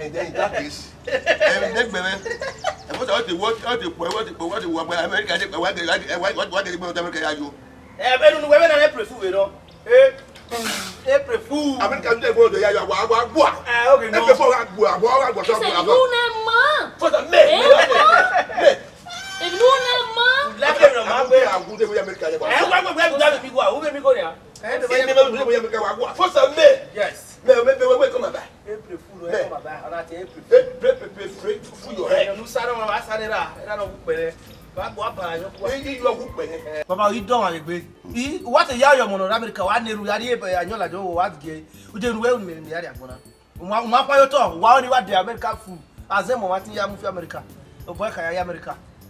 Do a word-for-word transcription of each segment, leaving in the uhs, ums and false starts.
in that case, ẹmwẹ ne gbẹmwẹ, ẹmwẹ ọtọ ọtọ wọ ọtọ kpọ ẹmwẹ ọtọ kpọ wọ ọtọ wọ America de kpọ wa gele wa gele gbe ọtọ America ya yo. Ẹ bẹ nunu wẹ vbe na April Fool vbe nọ. Eh, April Fool. America de gbe ọtọ ya yo wa wa gbua. Eh, okay, no. April Fool wa gbua wa wa gbua. Ise nu ne ma. Fọsa mẹ. Mẹ. Inu ne ma. Lẹkẹ rẹ ma gbe. Agu de wẹ America ya wa. Ẹ wa gbe gbe da mi wa. U be mi go ya. Ẹ de wẹ America wa gbua. Fọsa mẹ. Yes. Mẹ mẹ mẹ wẹ kọ ma ba. April Fool ẹ kọ ma ba. Ọna ti April. April Fool your head. Ẹ nu sa na wa sa na ra. Ẹ na no gbe. Ba gbua ba yo kwa. Ẹ yi yo gu pẹ. Baba, u i dọmwa vbe egbe. I, wa te ya ye ọmọ ne ọ rre America, wa na erhunmwu, ya rhie ebe ayọn ladian, wa gie. U de ru ẹre, unu mẹ, mẹ ya rhie agbọn na. U ma, u ma kpa ye otọ, wa ọnii wa de America Fool. Azẹ mọ wa te ya mu fi America. Obọ ẹka ya ye America.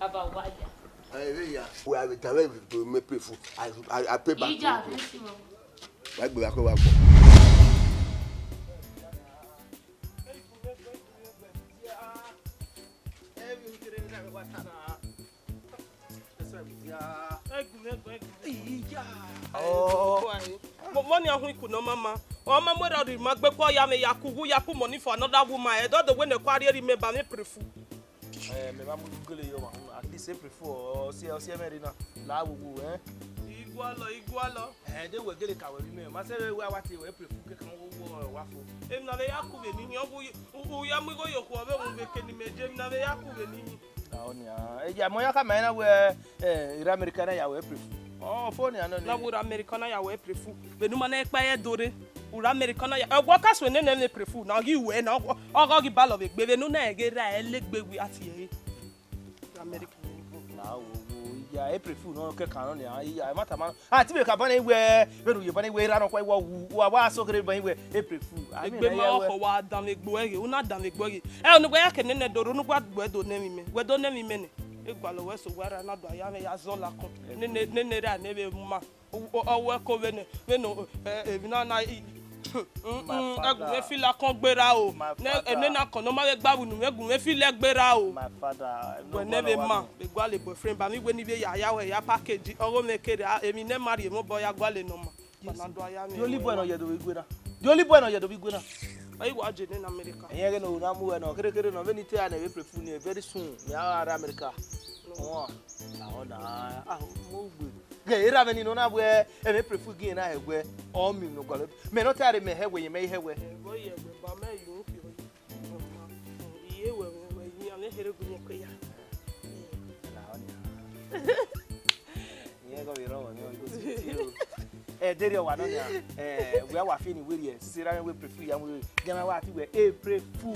Baba wa ya. Ẹ vbe ya. Wẹ a vbe ta vbe to me pray for. I, I, I pay back. Ija, to you. Wa gbe wa ko wa gbọ. Ẹ gu mwẹ, ẹ gu mwẹ. Iya. Oh. Mo, mo ni ahun iku nọ mama. Ọ ma mu erha rhie ima gbe kua ya mwẹ ya ku, ya ku money for another woman. Ẹ dọdọ wẹ ne kua rhie rhie mẹ ba mwẹ pray for. Eh, mẹ ma mu gele yọ ma, at least e pray for, ọ si, ọ si ẹmwẹ rre na, la wo wo, eh? Igualọ, igualọ. Eh, de wẹ gele ka wẹ vbe imẹ, ma sẹ vbe wẹ a wa tie wẹ pray for ke kan wo wo wa fo. Emwi na vbe ya ku vbe ni hin, ọ gu u, u ya mu igho ye okhuo vbe wọn vbe ke ni mẹ je, emwi na vbe ya ku vbe ni hin. Ọnia, eya mọ ya khama na wẹ, eh, erha America na ya wẹ April Fool. Ọ fo nia nọ Na ni. Wẹ urha America na ya wẹ April Fool. Vbene u ma na kpa ye do rre, urha America na ya. Ẹguọ ka suẹn nene April Fool na, ọ ghi wẹ na, ọ ghi balọ vbe egbe, vbene u na ghe ra ẹlegbe wẹ a tie ẹre. Urha America. Na wo wo iya April Fool nọ kẹkan nọ nia, iya, ẹ ma tama. A ti vbe ka ban wẹ, vbene u ye ban wẹ erha nọkhua wẹ wu, wa wa so kere ban wẹ April Fool. A mi Egbe na ma ya wẹ. Ọkhọ wa danmwẹ egbe ẹghe, u na danmwẹ egbe ẹghe. Ẹ, onugbu ya ke nene do rre, onugbu gbe do nẹ emwi mẹ. Wẹ do nẹ emwi mẹ nẹ. Egualọ wẹ so wẹ ra na do aya mwẹ ya zọ lakọn. Nene, nene ra ne vbe ma. Ọ wẹ ko vbene, vbene, eh, emwi na na i, mm, mm, ẹgumwẹ fila kọn gberra o. Ne, ene na kọn ne ọ ma vbe gba vbe unu, ẹgumwẹ fila gberra o. My father, no. Wẹ ne vbe ma, vbe gualọ boyfriend ba mi wẹ ne I vbe ya ya wẹ ya package, ọghe mwẹ kere, a, emwi ne ma rhie mwẹ obọ ya gualọ nọ ma. Yes. Ba na do aya mwẹ. The only boy nọ ye do vbe igue na. The only boy nọ ye do vbe igue na. Ọ i wa je nene America. Ẹyẹn ghe ne ọ na mu wẹ nọ, kere kere nọ, vbene I te a nẹ vbe April Fool ni, very soon, mẹ a gha rre America. No. Ọmwa, na ọ na, ah, mo gbe. Ghe, erha mwẹ ni nọ na wẹ, ẹmwẹ April Fool gi na hẹ wẹ, ọ miẹn unu gualọ. Mẹ ne ọ ta rre mẹ hẹ wẹ, yẹn mẹ i hẹ wẹ. Ẹvbo ye wẹ, ba mẹ ye unu fi ọ ye. Iye wẹ, wẹ, wẹ, iye, a mwẹ here gu mwẹ ke ya. Na ọ nia. Iye gọ vbe rrọọ, ne ọ go si o. Ẹ, deghẹ ọ wa nọ nia, ẹ, wẹ a wa fi ni werriẹ, sisi erha mwẹ wẹ April Fool ya mu rre. Gẹmẹ wa ti wẹ April Fool.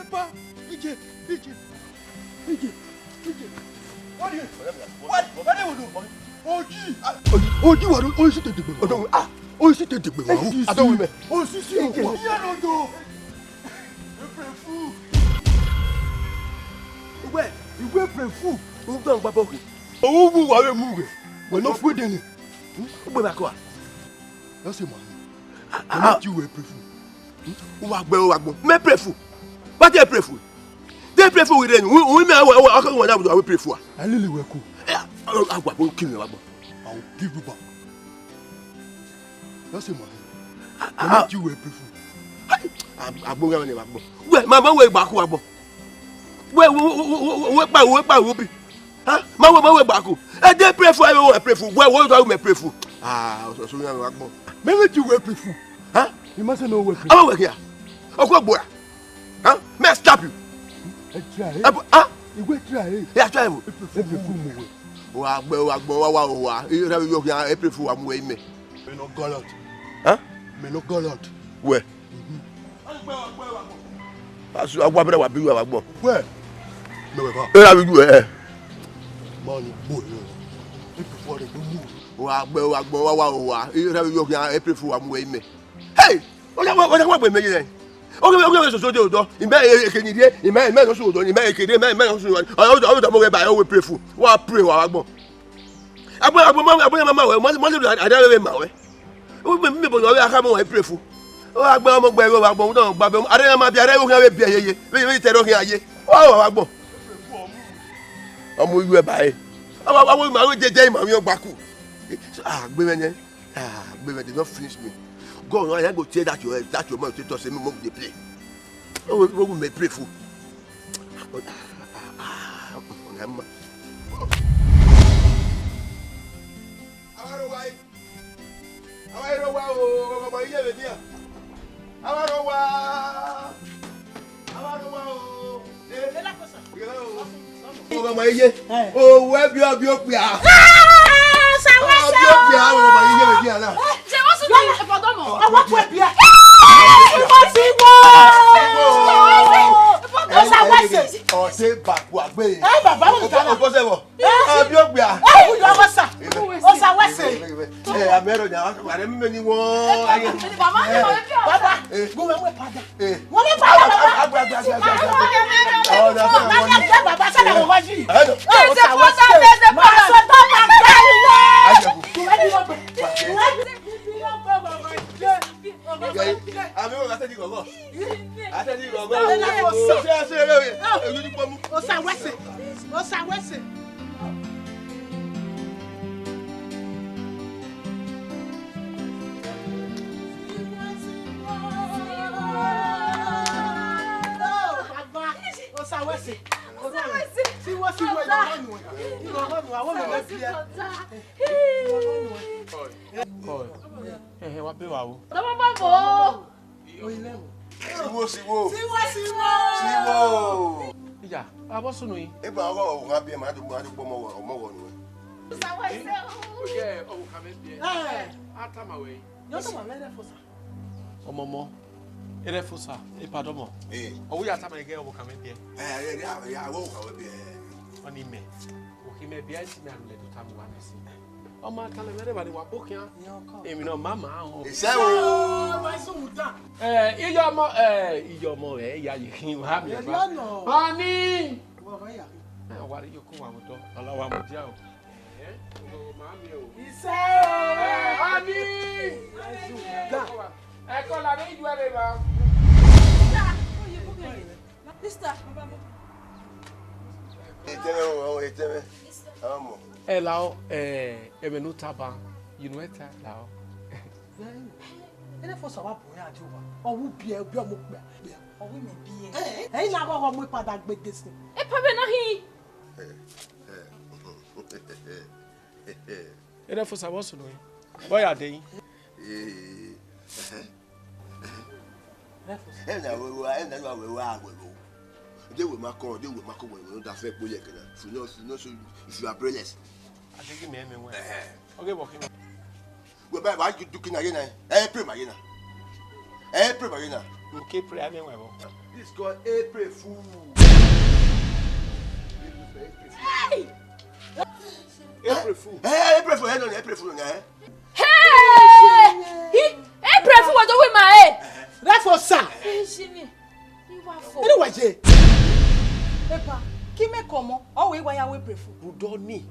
Epa, ije, ije, ije, ije. Wadi, wadi, wadi, wadi, wadi. Oji. Oji, wadi, oji te degbe. Odo, ah, oji te degbe. Oji si. Oji si. Iye no do. April Fool. Uwẹ, uwẹ April Fool. U dan gba bọ ke. Owu wu wa vbe mu ghe. Wẹ ne ọ fu dene. U gbe ba kua. Ọ sẹ ma. Ah, ah. Ọ na ti wẹ April Fool. U wa gbe, u wa gbọn. Mẹ April Fool. Ba te April Fool. Te April Fool wẹ rre ni. U, u mẹ, u, u, u, u, u April Fool. A lele wẹ ku. Eh, a, a, a, wa bo ki mẹ wa gbọn. I will give you back. Ọ sẹ ma. Ah, ah. Ọ na ti wẹ April Fool. Agbọn gha ne wa gbọn. Wẹ, ma, ma wẹ gba ku wa gbọn. Wẹ, wẹ, wẹ kpa, wẹ kpa, wẹ bi. Ha? Ma wẹ, ma wẹ gba ku. Ẹ de April Fool, ẹ wẹ April Fool. Wẹ, wẹ, wẹ April Fool. Ah, ọsọ, ọsọ, yan wa gbọn. Mẹ vbe ti wẹ April Fool. Ha? I ma sẹ ne ọ wẹ April Fool. Ọ wẹ kia. Ọkọ gbora. Ha? Mẹ slap you. Ẹ try. Ẹ bu, ha? Iwe try. Ẹ try. April Fool, April Fool mu wẹ. Wa gbẹ, wa gbọn, wa wa wa. Ira bi yo kia April Fool wa mu wẹ imẹ. Mẹ nọ gọlọt. Ha? Mẹ nọ gọlọt. Wẹ. Asu, a wa bẹrẹ wa bi wa gbọn. Wẹ. Mẹ wẹ ba. Ira bi ju ẹ. Ma ni gbo ẹ. April Fool rẹ do mu. Wa gbẹ, wa gbọn, wa wa wa. Ira bi yo kia April Fool wa mu wẹ imẹ. Hey! Oya wa, oya wa gbe mẹ ye. Oge, oge, oge, soso de odọ. Imẹ, e, e, ke ni die. Imẹ, imẹ no su odọ. Imẹ, e, ke die. Imẹ, imẹ no su odọ. Oya, oya, oya, mo ge ba, owe April Fool. Wa pray, wa, wa gbọn. Agbọn, agbọn, ma, agbọn, ma, ma, wẹ, ma, ma, ma, ada, wẹ, ma, wẹ. Owe, mi, mi, bo, wẹ, aka, mo, wa April Fool. O, agbọn, ọmọ, gbẹ, wa, gbọn, ọdọ, gba, bẹ, ada, ma, bi, ada, wo, kẹ, wẹ, bi, ye, ye. Wẹ, wẹ, tẹ, dọ, kẹ, ye. Wa, wa, wa gbọn. Ọmọ, iwe, ba, e. Wa, wa, wa, wo, ma, wo, je, je, ma, mi, ọgba, ku. Ah, gbe, mẹ, nẹ. Ah, baby, they don't finish me. God, no, I go tear that your, that your mouth, tell say me mom dey play. Oh, we, we may pray for. Ah, ah, ah, ah, Àwa rọ wá, àwa rọ wá o, ọmọ iye rẹ ni a. Àwa rọ wá. Àwa rọ wá o. Eh. Ọmọ iye. Owó ẹbí ọbí ó pè á. Ọbí ó pè á, ọmọ iye rẹ ni a náà. Ọwọ́ fún ẹbí ẹ. Ọwọ́ sí wọ́. Ọ̀sẹ̀ bàkú àgbẹ̀ yìí. Ẹ bàbá wọn nìkan náà. Ọkọ sẹ́wọ̀. Ọbí ó pè á. Ẹ wù yọ ọwọ́ sà. Ọ̀sà wẹ̀sẹ̀. Ẹ, àmì ẹ̀rọ ni àwọn àrẹ mímẹ́ ni wọ́n ayé. Bàbá, ẹ, gbọ́n wẹ́wẹ́ padà. Ẹ. Wọ́n lè padà, bàbá. Agbe, agbe, agbe, agbe, agbe. Ọ̀dà fún àwọn ọmọ. Bàbá, bàbá, sẹ́dá wọ́n wájú. Ẹ lọ. Ẹ ṣe fọ́tò, ẹ ṣe fọ́tò. Máa sọ tó máa gbá ilé. Ẹ jẹ̀bù. Ìwádìí wọ́n pè. Ìwádìí wọ́n pè. Àmì wọn àtẹ́jú gọ̀gọ̀. Àtẹ́jú gọ̀gọ̀. Ṣé ẹ ṣe eré oyè? Èyí ti pọ̀ mú. Ọ̀sà wẹ̀sẹ̀. Ọ̀sà wẹ̀sẹ̀. Oi. Ẹhẹn, wa be wa o. Dọmọ bọ bo. Siwo, siwo. Siwo, siwo. Iya, a vbọ sunu yi? Eba ọgọ ọgha biẹ ma do ma do kpọ ọmọ ọmọ ọgọ nuẹ. Sawa se o. Oye, ọgha mẹ biẹ. Eh. A tama wẹ. Yo tama wẹ ne fosa. Ọmọmọ, Erefosa, epadọmọ. Eh. Ọ wẹ ya tama ẹghẹ ọvbokhan mwẹ biẹ. Eh, ya, ya, ya, ọvbokhan mwẹ biẹ. Ọni mẹ, okhi mẹ biẹ, esi mẹ a lẹ do tama uwa nẹ sin. Ọ ma talẹ mwẹ rẹ evba ne wa kpo khian. Emwi ne ọ ma ma họn. Isẹ o. Ma sunu dan. Eh, iyọmọ, eh, iyọmọ rẹ ya ye khin wa mi. Ọni. Wa ya. Eh, wa rẹ yoko wa wotọ. Ọla wa mu dia o. Isẹ o. Eh, Ani. Ẹkọ la ne iyuẹ rre evba. Sister. Etẹmẹ o, etẹmẹ. Ọmọ. Ẹ lao, eh, ẹmwẹ ne u taba, you know, ẹ ta lao. Erefosa wa bu ya di owa. Ọ wu biẹ, biẹ ọmọ okpia. Ọ wu mẹ biẹ. Ẹ i na ghọghọ mu ipada gbe gese. Epa vbe na hin. Erefosa vbọ sunu yi? Vbọ ya de yi? Ẹna wẹ wa, ẹna wẹ wa wẹ lo. De wẹ ma kọ, de wẹ ma kọ wẹ lo da fẹ kpo ye kẹna. If you know, if you know, so if you are brainless. Adeghi mẹ mẹ wẹ. Oge vbọ khin. Wẹ ba wa ju duki na ye na. Ẹ pray ma ye na. Ẹ pray ma ye na. Nke pray amẹ wẹ vbọ. This called April Fool. Hey! April Fool. Ẹ, April Fool, ẹ nọ ni, April Fool nọ ni, ẹ. Hey! Hi, April Fool, wa do wi ma, eh. Erefosa. Hey, Jimmy. Iwa fo. Ene wa ye? Epa, ki mẹ kọ mọ, ọ wẹ iwa ya wẹ April Fool. Rudọ ni.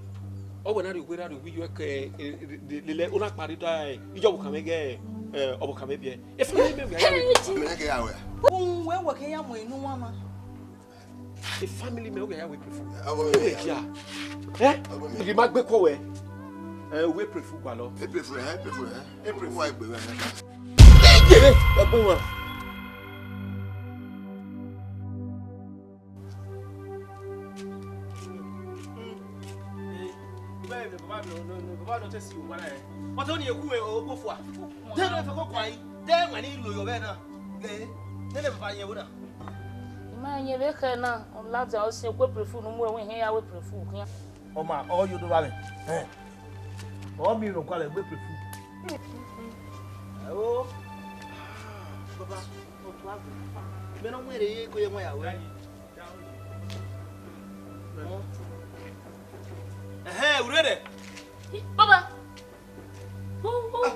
Ọ wẹ na rhie uwe ra rhie uwe yọ ẹkẹ, eh, eh, lele, una kpa rhie da, eh, iyọ ọvbokhan mwẹ ghe, eh, ọvbokhan mwẹ biẹ. E family mẹ wẹ ya wẹ April Fool. Mẹ ne ke ya wẹ. Ohun wẹ wẹ ke ya mu enu wa ma. E family mẹ, oge ya wẹ April Fool. Oge ya. Eh? Igi ma gbe kọ wẹ. Eh, wẹ April Fool gualọ. April Fool, eh, April Fool, eh. April Fool, wa gbe wẹ. Igi re, wa gbe wa. Ọtọ ni ekhu okpofua. De ne fẹ kọkọ ai, de wẹ ni lo yọ vbe na. Ghe, nene baba yẹn vbe na. I ma yẹn vbe khẹ na, ọ ladian, ọ si wẹ April Fool ne u mu ẹwẹn hẹn ya wẹ April Fool khian. Ọ ma, ọ yo do vbe amwẹ. Ẹn. Ọ miẹn ne ọ gualọ wẹ April Fool. Ẹo. Baba, ọ tua gbe. Mẹ ne ọ mu ẹre ye ko ye wọn ya wẹ. Ẹhẹn, u rre nẹ? Baba. Oh, oh.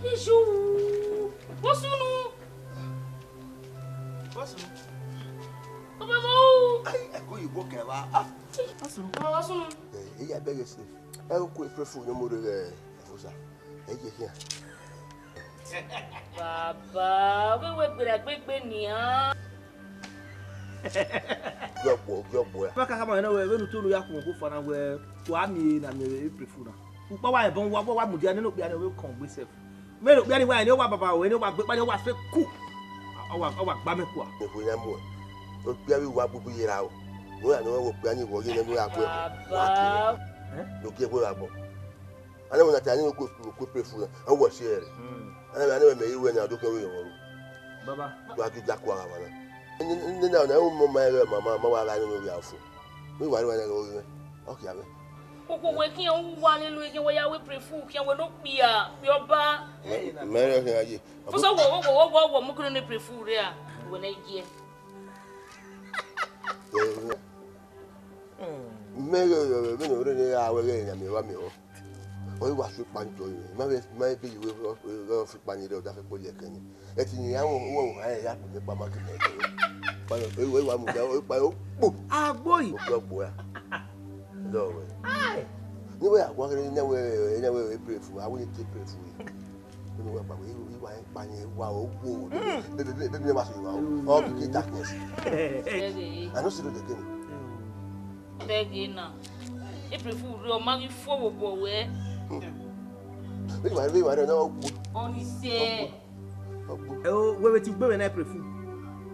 Iju. Vbọ sunu? Vbọ sunu? Baba mo. Ai, ẹko oyibo kẹ vba. Ah. Vbọ sunu? Baba, vbọ sunu? Eh, iya bẹghe se. Ẹ ko April Fool ne ọ mu rre Erefosa. Ẹ ye khian. Baba, ọ ghe wẹ gberra gbegbe nian. Gie ọgbo, gie ọgbo ya. Vbe a ka khama nẹ wẹ, vbene u tunu ya khuọnmwi ofa na wẹ, wa miẹn ne a miẹn April Fool na. Ukpa wa ẹbọn, wa, wa, wa mudia nene okpia ni, ọ vbe kọn gbe sef. Vbene okpia ni wa, ẹni ọ wa baba o, ẹni ọ wa gbe ekpa ni, ọ wa sẹ ku. Ọ wa, ọ wa gba mẹ kua. Okpia ni a mu, okpia vbe wa bubu ye ra o. Wẹ a nọ wẹ okpia ni wọ ye nẹ, wẹ a gbe ẹbọ. Wa ke. Baba. Eh? Do gie ẹbọ ra bọ. Ana wẹ na ta ni okue, okue April Fool na, a wọ si ẹre. Hmm. Ana wẹ, ana wẹ mẹ i wẹ na, do kẹ wẹ yọ ru. Baba. Do a ju ja kua gha na. Ni, ni, ni na, na, mo ma ẹre, ma, ma, ma wa gha ni wẹ ya fu. Mi wa ri wa na ghe. Okay, abe. Okhuo wẹ khian u wa ni lu ighe wẹ ya wẹ April Fool, khian wẹ ne okpia, okpia ọba. Mẹ, mẹ rẹ khian ye. Fusọ wọ, wọ, wọ, wọ, wọ, mu kunu ne April Fool rre a, wẹ ne gie. Mẹ ghe, vbene ọ rre ne a wẹ ghe ya miẹn wa miẹn ọ. Ọ i wa su ikpani tọ yọ, ma vbe, ma vbe yi wẹ ọ fi ikpani rre, ọ da fẹ kpo ye ẹkẹ ni. Ẹtin ni a wọ, wọ ha ya kpe kpa ma ke mẹ. Ikpani, e wa mu da, ikpani o kpo. Agbo yi. O kpo gbo ya. Dọ wẹ. Ai. Ni wẹ ya gua kere ne wẹ, ne wẹ April Fool, a wẹ ni te April Fool. Ni wẹ pa wẹ, i wa ikpani wa o wo. Bebe, bebe, bebe, ma so wa o. All begin darkness. Ẹghe. I no see the game. Bẹghe na. April Fool rre, ọ ma ghi fo vbe obọ wẹ. Vbe wa, vbe wa rẹ na, ọ gbo. Ọ ni sẹ. Ọ gbo. Ẹ o, wẹ vbe ti gbe mwẹ na April Fool.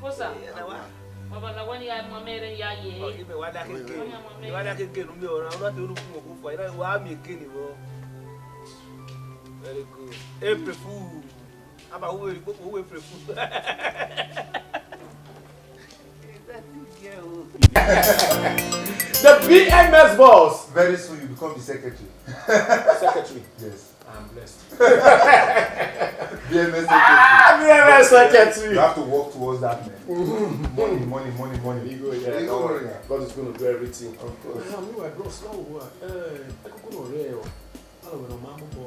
Kosa. Baba, na wani ya mọ mẹ rẹ ya ye. Oh, ime wa da keke. Wani ya mọ mẹ. Wa da keke nu mi ora, una te unu kuma ku fa. Ina wa mi keke ni wo. Very good. April Fool. Aba uwe, uwe April Fool. The B M S boss. Very soon you become the secretary. Secretary. Yes. I'm blessed. B M S secretary. Ah, B M S secretary. You have to work towards that, man. Money, money, money, money. You go, yeah, no worry. God is gonna do everything. Of course. Ah, meanwhile, bros, now what? Eh, I could go on there. I don't know, Mambo,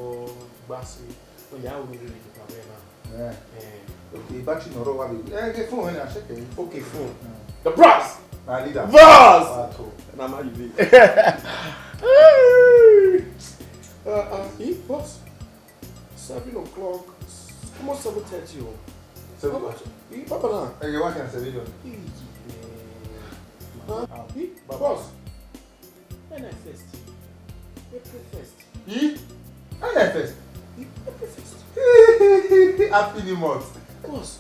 Bossy. Oh, yeah, I will really get away now. Yeah. Eh. Okay, battery no wa be. Eh, get phone, eh, check it. Okay, phone. Yeah. The bros! My leader. Bros! Pato. Na ma you be. Uh, uh, eh, boss. Seven o'clock. Almost seven thirty, oh. Seven. How much? Eh, Papa, na. Eh, you want to say, John? Eh, eh. Huh? Ah, eh, Baba. Boss. When I first. April first. Eh? When I first? Eh, April first. Happy New Month. Boss.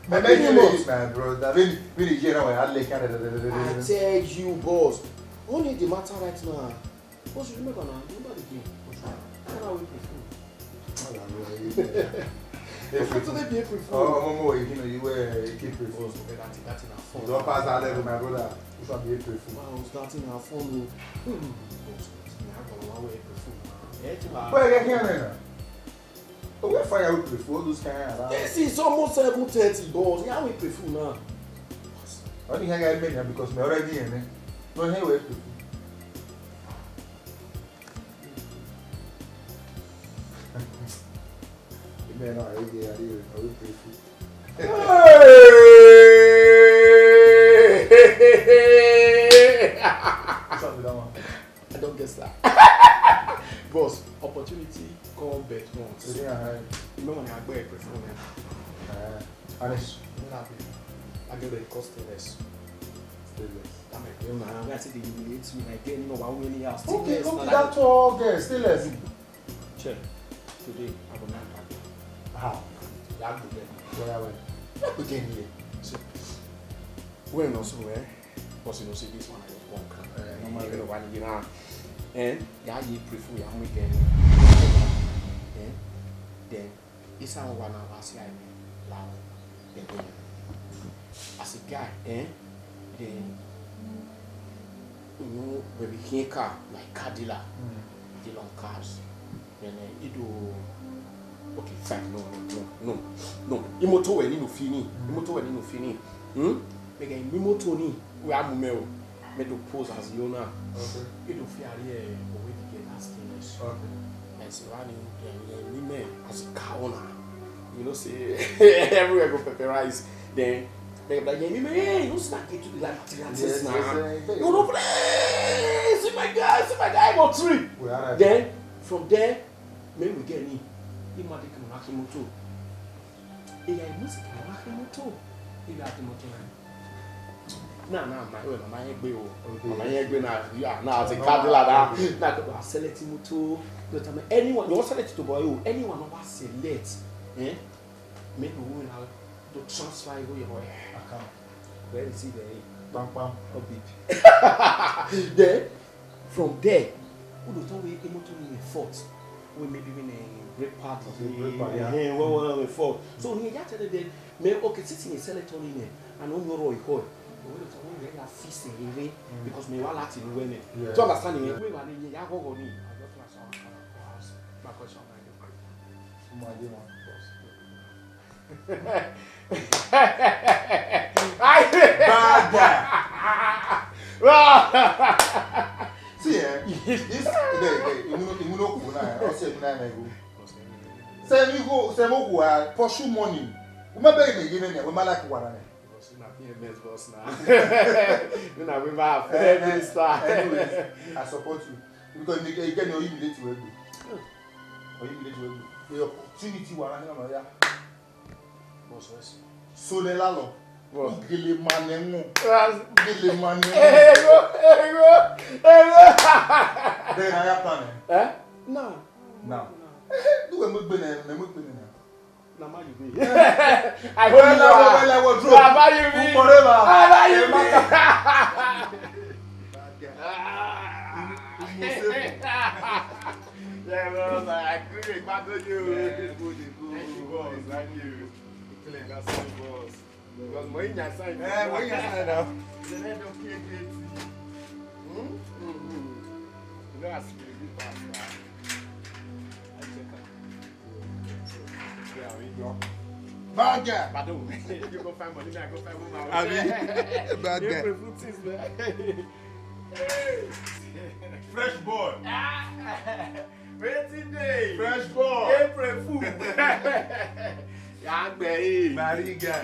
My Happy New Month. My brother. When, when you hear now, I like I tell you, boss. Only the matter right now. Boss, you remember now? Remember the game? Boss, I can't wait for food. April Fool. Saturday be April Fool. Oh, Momo, you know, you were April Fool. Boss, okay, that, that thing na fun. You don pass that level, my brother. Which one be April Fool? Wow, that thing na fun o. Hmm. Boss, me, I go wan wear April Fool now. Eh, to my Well, yeah, yeah, yeah. But where fire April Fool? All those kind of This is almost seven thirty, boss. Yeah, we April Fool now. Only hang out many because me already in, eh? No, hey, we April Fool. Amen. No, I did, I did, I did pray for. Hey! What's up with that one? I don't guess that. Boss, opportunity come but once. Yeah, I Remember when I go April Fool now? Uh, Anish. Remember that baby? I get the cost less. Stainless. That my girl now, I see they humiliate me. My girl, you know, why we anyhow? Okay, Stainless, okay, na that that tall girl, stainless. Che, today I go knock back. How? Ya go there. Where, where? Ya go there here. So, when also, eh? Because you know, see this one, I just walk. Eh, normally, you know, one year now. Eh? Ya ye April Fool, ya make it. Eh? Then, this one, one hour, see, I mean, loud. Then, as a guy, eh? Then, you know, when we hear car, like car dealer, Mm. deal on cars. Then, eh, he do, okay, fine, no, no, no, no, no. Imoto we ni no fini. Mm. Imoto we ni no fini. Hmm? Make a imoto ni, we are mumel. Me do pose as the owner. Okay. He do fear, eh, we get that stainless. Okay. I say, Rani, yeah, yeah, me, me, as a car owner. You know, say, everywhere go pepper rice. Then, they be like, yeah, me, me, hey, you see that kid to be like material Yes, things now. yes, eh, You know, please, see my guy, see my guy, about three. We are right. Then, from there, me we get in. He might take him, knock him too. He got music, knock him too. He got him too. Na, na, ma, we, mama, ye gbe o. Okay. Mama, ye gbe na, yeah, na, as a Mama, candle like that. okay. Na, go select him to, no time, anyone, you want select to boy, oh, anyone who want select, eh? Make the woman out to transfer you your Account. Where is it there? Pam, pam. Oh, babe. Then, from there, who do talk we imoto ni fault? We maybe when a brake pad, Okay, brake pad, yeah. eh, well, well, we fault. So, he just tell them, Me, okay, since he select on him, eh, and on your Roy Hall, we don't know where you fix it, eh, Mm. because me wa lati ni wene. Yeah. Do you understand me? Yeah. We wa ni ya go go ni. I just want some house. My question, my new crib. My dear one. Yes. I Bad guy. See, eh, this, the, the, you know, you know, cool now, eh? What's it, now, eh, bro? Sẹ vbe igho, sẹ vbe okhuo a pursue money. U ma bẹghe mẹ ye mwẹ nian, wẹ ma like uwa na nẹ. Boss, una P M S boss na. Una we ma Eh, eh, minister. Anyways, I support you. Because you get me humiliate you egbe. Or humiliate you egbe. The opportunity wa na na ya. Boss, yes. So le la lọ. Boss. Gele ma nẹ wọn. Yes. Gele ma nẹ wọn. Ego, ego, ego. Then I have plan. Eh? No. Now. Do we make bene, me make bene na. Na ma you be. I hope you are. Well, well, well, well, Na ma you be. Forever. Na ma you be. Yeah, bro, I agree. Back to you. Yeah, good, good. Thank you, boss. Thank you. Clear, that's it, boss. Because money in your side. Eh, money in your side now. The man don't pay G T. Hmm? Mm-hmm. You know, as you do pass, man. I check out. Yeah, we go. Bad guy. Pardon. You go find money, I go find woman. Abi, bad guy. April Fool things, man. Fresh boy. Ah. Wetin dey? Fresh boy. April Fool. Ya gbe e. Bariga.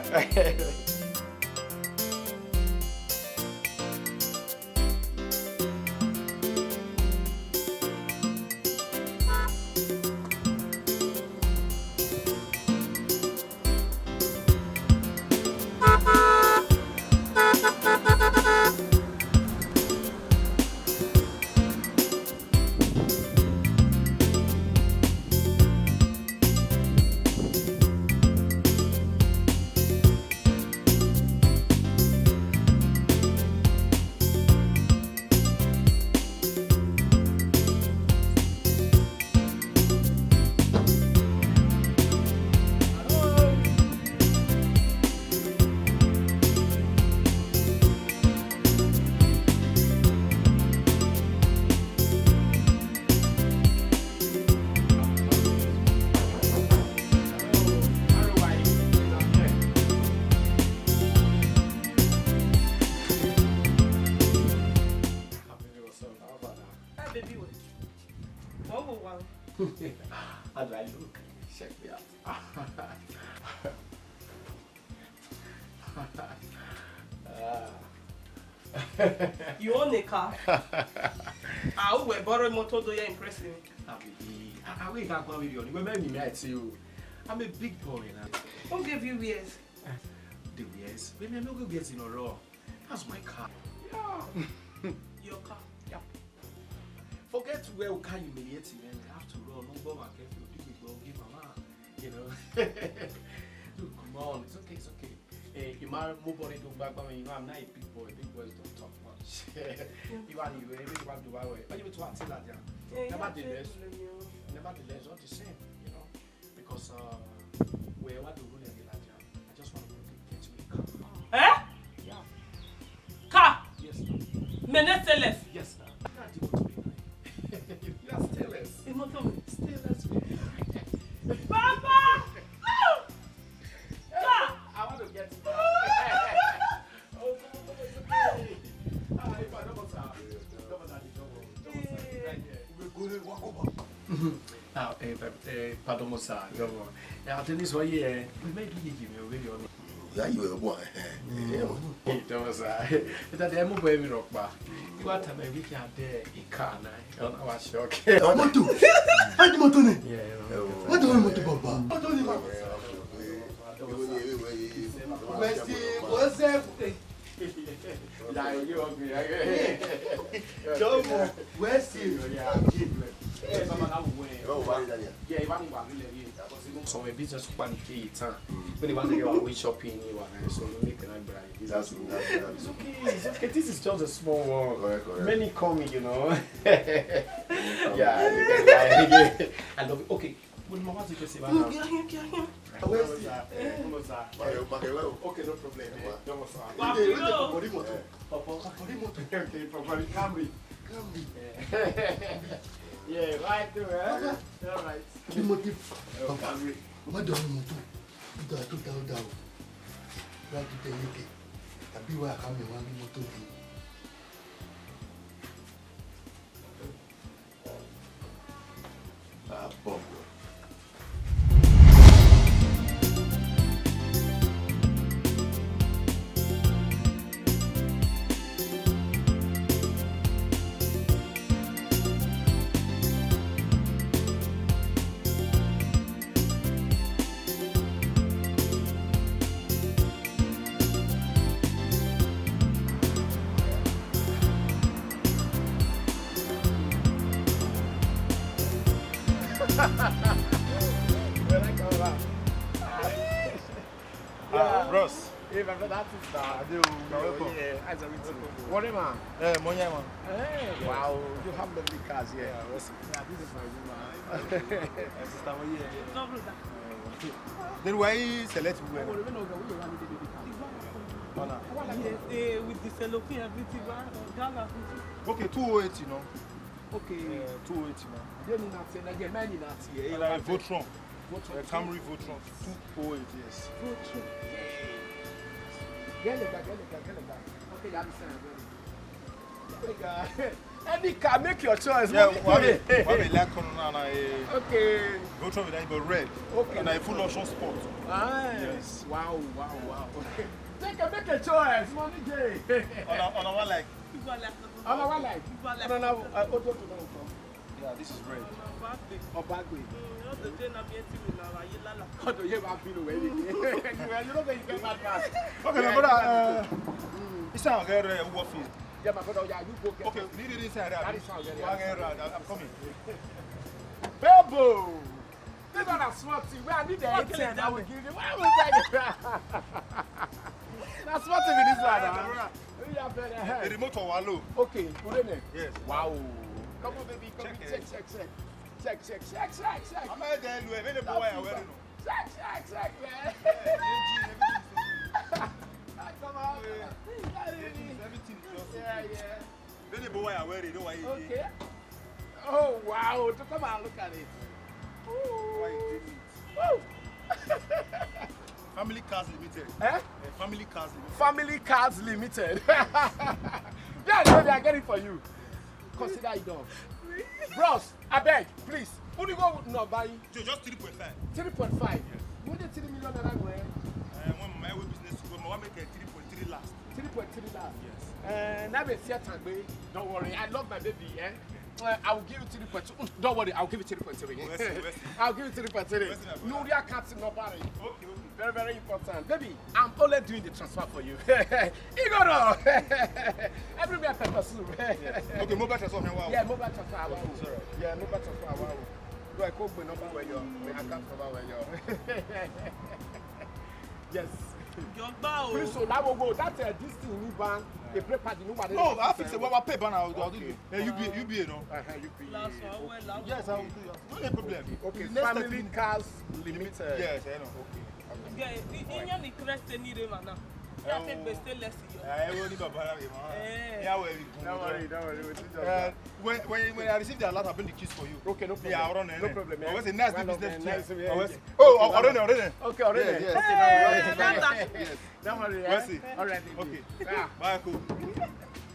Baby, wait. What will wow? How do I look? Check me out. Ah. You own a car? Ah, who will borrow motor do you impress me? Ah, baby, I, I will not go with you. You may me, I tell you. I'm a big boy now. Who gave you ears? The ears? Baby, I'm not going to get in a row. That's my car. Yeah. Your car? Yeah. Forget where we can humiliate him, man. After all, no go back if you do it, go give mama. You know? Dude, come on. It's okay, it's okay. Eh, you might move on to back, but you know, I'm not a big boy. Big boys don't talk much. You are you, eh, you want to buy. But you to act like that. Eh, yeah, nevertheless, nevertheless, all the same, you know, because, uh, wherever the rule is like that, I just want to get me a car. Eh? Yeah. Car? Yes, sir. Mene stainless? Yes, sir. Car, do you want to be nice? You are stainless. Imoto mi. Stainless. Papa! No! Car! I want to get it. Oh, come on, come on, it's okay. Ah, if I don't want to, don't want to, don't want to. Right here. We go there, walk over. Now, eh, pa-, eh, pardon, sir, governor. Eh, at least one year, eh, we may do give me a way on. Yeah, you were born. Eh, don't, sir. That the mobile mi rock ba. You are time we can there, he can, eh, on our shock. Motor. Find the motor name. Yeah, yeah. What do you want to, Baba? What do you want? Where's the, where's the Jọmọ, wẹ si. Some business kpa ni ke yi tan. When they want to go away shopping, you are, so you make an eyebrow. That's true, that's true, that's true. It's okay, it's okay. This is just a small one. Correct, correct. Many coming, you know. Yeah, you can lie. I love it. Okay. Well, Mama, take your seat now. Okay, okay, okay. Where's the, eh, come on, sir. Okay, no problem, eh. Come on, sir. Papa, Papa, Camry. Camry. Yeah. Yeah, right there, eh? All right. Camry. Madam, motor. Ó dáa, ó dáa, ó dáa o. Wá ti tẹ̀lé kẹ̀. Àbí wàá ká mi wá ní mọ́tò dé. Ah, bumbo. Welcome back. Ah, bros. Hey, my brother, artist, sir. Ade o, you're welcome. Yeah, how's everything? What am I? Eh, Monya, man. Hey, wow, you have lovely cars here. Yeah, what's Yeah, this is my woman. Eh, sister, what you here? Then why you select women? Honor. Yes, eh, with the cellophane, everything, right? Gala. Okay, two oh eight, you know. Okay. Eh, two oh eight, you know. They need that, eh, yeah, many nuts here. And I Voltron. Voltron. Eh, Camry Voltron, two oh eight, yes. Voltron. Get it back, get it back, get it back. Okay, you understand, get it. Any car, make your choice. Yeah, we have a, we have a light color now, now, eh, Okay. Voltron with that, but red. Okay. And a full option sport. Ah, Yes. Wow, wow, wow. Take a, make a choice, money day. On a, on a one like. People are like, On a one like. People are like, On a, uh, auto to know. Yeah, this is red. Obagbe. Mm, you know the day na me eti with na, you lala. Kodo ye ba feel where you. You know where you get bad pass. Okay, my brother, uh, it's not get red, what feel? Yeah, my brother, yeah, you go get Okay, it. Leave it inside. That is how you Go and get around. I'm coming. Bebo! This one a small thing. Where I need the What can I A T M, I will do? Give you. Why would I give you? Na small thing be this one, Yeah, huh? brother. Yeah, brother. The remote for Wallow. Okay, put it in. Yes. Wow. Come on, baby. Come Check on, it. Check, check, check. Check, check, check, check, check. I'm not there, Lou. Many boy are wearing. Check, check, check, man. Yeah, G G, everything is okay. Come on. Yeah. Everything, everything is just Yeah, okay. Yeah. Many boy are wearing. You know why? Okay. Oh, wow. So come and look at it. Why you did it? Woo. Family Cars Limited. Eh? Eh, Family Cars Limited. Family Cars Limited. Yeah, baby, I get it for you. Consider it done. Bros, I beg, please. Who do you go no buy? Ju-, just three point five. Three point five. Yes. You want the three million naira go, eh? Eh, when my way business go, I want make a three point three last. Three point three last. Yes. Eh, now we see a tangbe. Don't worry, I love my baby, eh? Uh, I will give you three point two. Mm, don't worry, I'll give you three point three. We'll see, we'll see. I'll give you three point three. We'll see, my brother. Nuria Captain Nobody. Okay, okay. Very, very important. Baby, I'm only doing the transfer for you. Igoro! Everywhere pepper soup. Yes. Okay, mobile transfer now. Yeah, mobile transfer. Wow. Sorry. Yeah, mobile transfer. Wow. Do I call my number where you? My account number where you? Yes. Jọgba o. Please, so now we go. That, uh, this thing, new ban, the break pad, new one. No, I fix it. What, what pay banner? I'll do it. Okay. Uh, U B A, U B A, no? Uh-huh, U B A. Last one, well, last Yes, I will do it. No problem. Okay, The next Family thirty minutes. Cars Limited. Yes, I know. Okay. Yeah, i-, i-, yan ni crest ni re ma na. Ya te gbe stainless yo. Eh, wo ni baba ra ma. Eh. Ya we bi gun. Don't worry, don't worry. We'll do just Eh, that. When, when, when I receive the alert, I'll bring the keys for you. Okay, no problem. Yeah, I'll run No problem, eh? Always a nice One of business the nice, yeah, Oh, yeah. Oh, already, already. Okay, already. Yes, yes. Okay, no worry. Hey, Yes. Tata. Yes. Don't worry, eh? Mercy. All right, baby. Okay. Yeah. Bye, cool.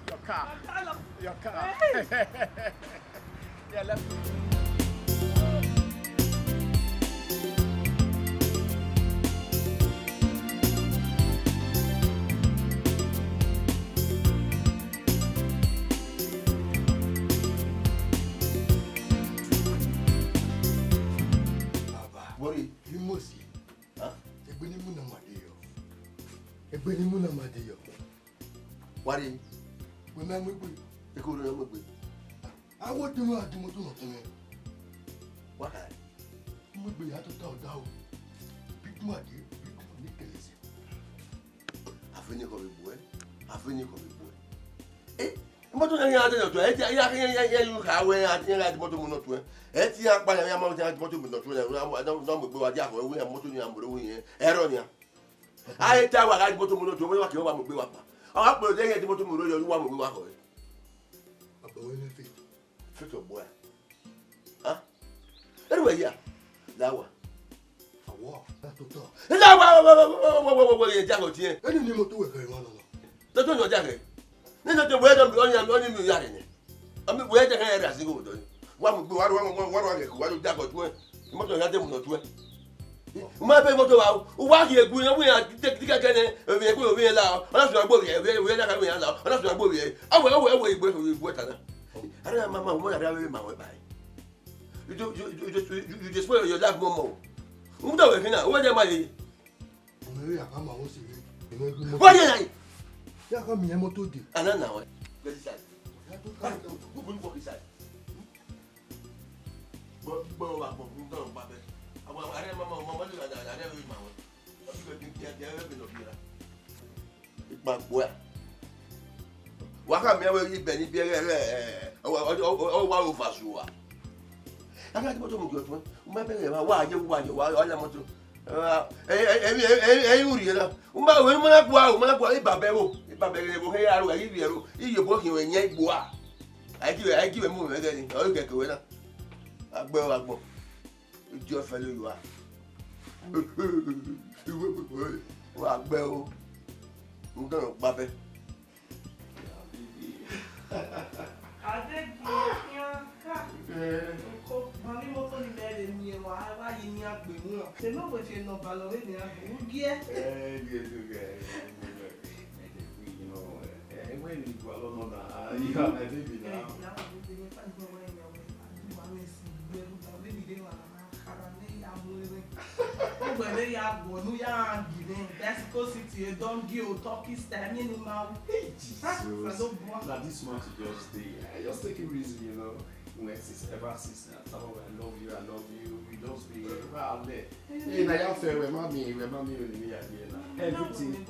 Your car. Your car. Hey. Yeah, let's go. Baba. Worry. You must see. Huh? Egbe ne I mu na ma de yọ. Egbe ne I mu na ma de yọ. Wa rre. Wẹ ma mu egbe. Eko rre na mu egbe. A wo de wa di moto nọ tẹn. Wa ka. Mu egbe ya tota ọda o. Big man de, big man ni kẹlẹ sẹ. A fe ne kọ vbe buẹ. A fe ne kọ vbe buẹ. Eh? Imoto yan yan de nọ tuẹ, ẹ ti ya ya ya ya yu kha wẹ ya ya di moto mu nọ tuẹ. Ẹ ti ya kpa ya ya ma ya di moto mu nọ tuẹ, ya mu egbe wa dia khọ, wẹ ya moto ni ya mu ro wẹ yẹn. Ẹrọ nia. A ye ta wa gha di moto mu nọ tuẹ, wẹ wa ke wa mu egbe wa kpa. Ọ wa kpolo de ya di moto mu ro yọ, wa mu egbe wa khọ. Baba wẹ ne fit. Fit your boy. Ha? Anyway, yeah. That one. Awọ, na tota. That one, wa, wa, wa, wa, wa, wa, wa, wa, yeah, that one, yeah. Eni ni moto wẹ kẹrẹ wa nọ nọ. Toto ni ọdia kẹ. Nene te wẹ dọ mi, ọni, ọni mi ya rẹ nẹ. Ọmi wẹ dẹ kẹ rẹ asi ko dọ. Wa mu gbe, wa, wa, wa, wa, wa, wa, wa, da ko tuẹ. Moto ya de mu nọ tuẹ. Ma bẹ moto wa o. Wa ghi egbe, wa ya de, de kẹkẹ nẹ. Ovbi egbe, ovbi la. Ọna sọ gbe ovbi, ovbi, ovbi na ka ovbi la. Ọna sọ gbe ovbi. Awẹ, awẹ, awẹ, igbe, igbe ta na. Ara ma, ma, ma, ara ma wẹ ba. You do, you, you just, you, you just spoil your life more, more. Who do we kina? Who dey my? Ọmọ eré àbámọ̀ àwọn sì rí. Wọ́n yẹ láyé. Yà kọ́ mi yẹn mọ́tò dé. Àná nà wọ́n. Get inside. Ìyá tó ká lọ. Who will walk inside? Bro, Gbẹn wa gbọn, n gbẹn wa gbabẹ. Awa, awa, arẹ ma, ma, ma, ma, arẹ ma wẹ. Ọ ti gbẹn, gbẹn, gbẹn, gbẹn, gbẹn, gbẹn, gbẹn. Ikpa gbuẹ. Wa kha miẹn wẹ ghi bẹ ni biẹ ghẹ, ghẹ, ẹ, ọ wa, ọ, ọ, ọ, ọ wa ro va zuẹ. A gha gie moto mu gie ọtuẹn. U ma bẹghe emwa, wa ye, wa ye, wa, wa la moto. Ẹ, ẹ, ẹ, ẹ, ẹ, ẹ, u rhie na. U ma, u ma na gua, u ma na gua, ibabẹ vbo, ibabẹ ghe vbo, he ya ru, ẹ ghi vbiẹ ru, iyobọ khian mwẹ yan igbua. A i gie, a i gie mu mwẹ ghe ni, ọ ghi kẹkẹ wẹ na. A gbẹ, a gbọ. Idiot fellow you are. Wa gbẹ o. N gbẹn ọkpa bẹ. Adegie khian ka. Nko, ma ni moto ni mẹ vbe miẹn wa, wa yi ni agbe wọn. Se no we fi nọ balọ vbe ni agbe. U giẹ. Eh, yes, okay. Eh, when you go along on that, ah, you are my baby now. Eh, now I'm baby, you can't go where you are. I do my way, see, you go, baby, they were, ah, Carabao, I'm wearing. Wherever you are, go, no, you are angry, man. Mexico City, a donkey or turkey style, me, no, man. Hey, Jesus. Ah, Fernando Boa. Now, this month you just stay. I just take it easy, you know. When since, ever since, I tell her, "I love you, I love you." We just be, well, there. Hey, na ya fẹ wẹ ma mi, wẹ ma mi o ni mi ya die na. Everything.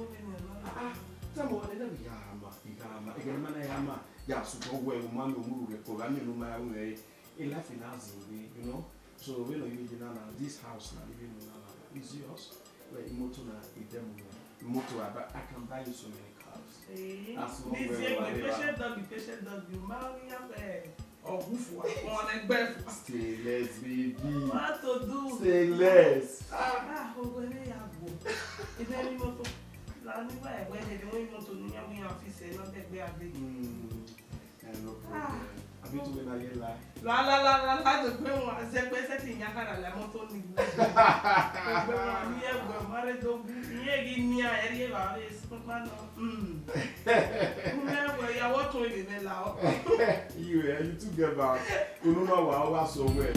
Ah, ah. Tell me, I never ya ma, ya ma. Again, man, I am a. Ya su go wẹ, o ma mi o mu rẹ ko, ga mi no ma ya wẹ. A life in us, you know. So when you dey now, this house na living room na is yours. Well, imoto na idem. Imoto, I buy, I can buy you so many cars. Eh, as long as you are patient dog, patient dog, you marry up, eh, or who for one egbe. Say less, baby. What to do? Say less. Ah, oh, where they are go? If any motor, la ni where, where they don't want to know, we have to say, not that we are big. Mm. Eh, no problem. Abi tu na ye la. La, la, la, la, la, the green one. Ze pe se ti nya kara la moto ni. Gbe wa ni e gbe mare do gu. Iye gi ni a eri e ba re sukuma no. Mm. Ume we ya wo to ile ne la o. You, eh, you two get back. Unu ma wa, wa so well.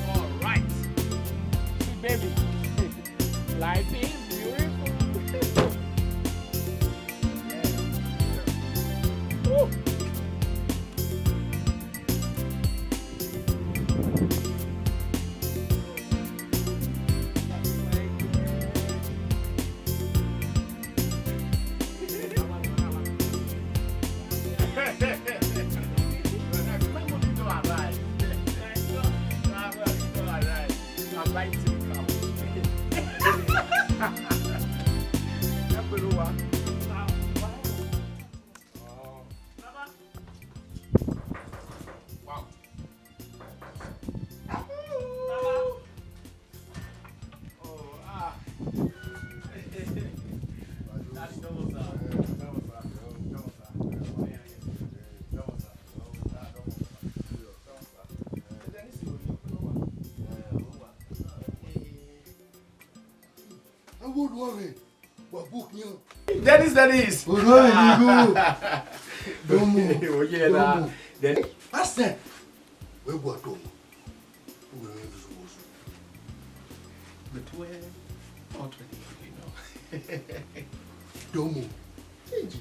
All right. See, baby. Life is beautiful. Yeah. Woo. Wow. Oh, ah. Daddy, double sir. Double sir. Double sir. Double sir. Awo lu ọmọ. Wa bu kian. Dennis, Dennis. Oro ni go. Domo. Oh, yeah, nah. Domo. Then Pastor, we go domo. We go do so. But where? Not really, you know. Domo. Change.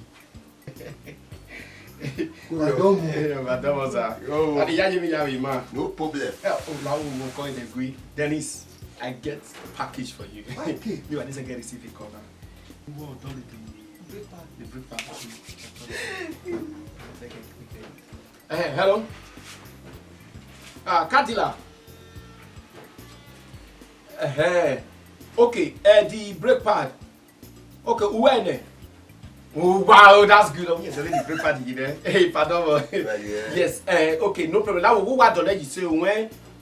Wa domo. Eh, wa domo, sir. Oh. Adi ya yemi ya mi ma. No problem. Eh, oh, la wo mo ko in the gui. Dennis, I get package for you. Okay. You are this get receive it cover. Well done, the breakfast. The breakfast. Eh, hello. Ah, Kadila. Eh, okay. Eh, the breakfast. Okay, uwẹ nẹ. Oh, wow, that's good. Oh, yes, already breakfast, you know. Hey, pardon. Yeah, yeah. Yes, eh, okay, no problem. Now, who wa done you say when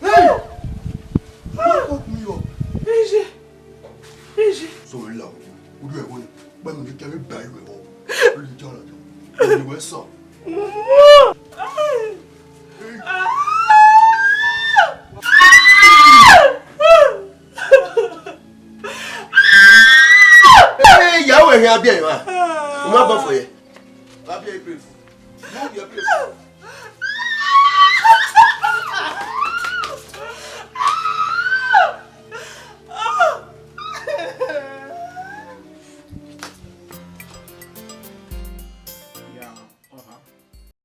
Hey! Wake me up. Eje. Eje. So, la o. Udu ẹvbo ni. Gba mi ni kẹ vbe ba iwe vbọ. Ole jara jọ. Iwe sọ. Ee, ya wẹ hin abiẹ emwa. U ma bọ fo ye.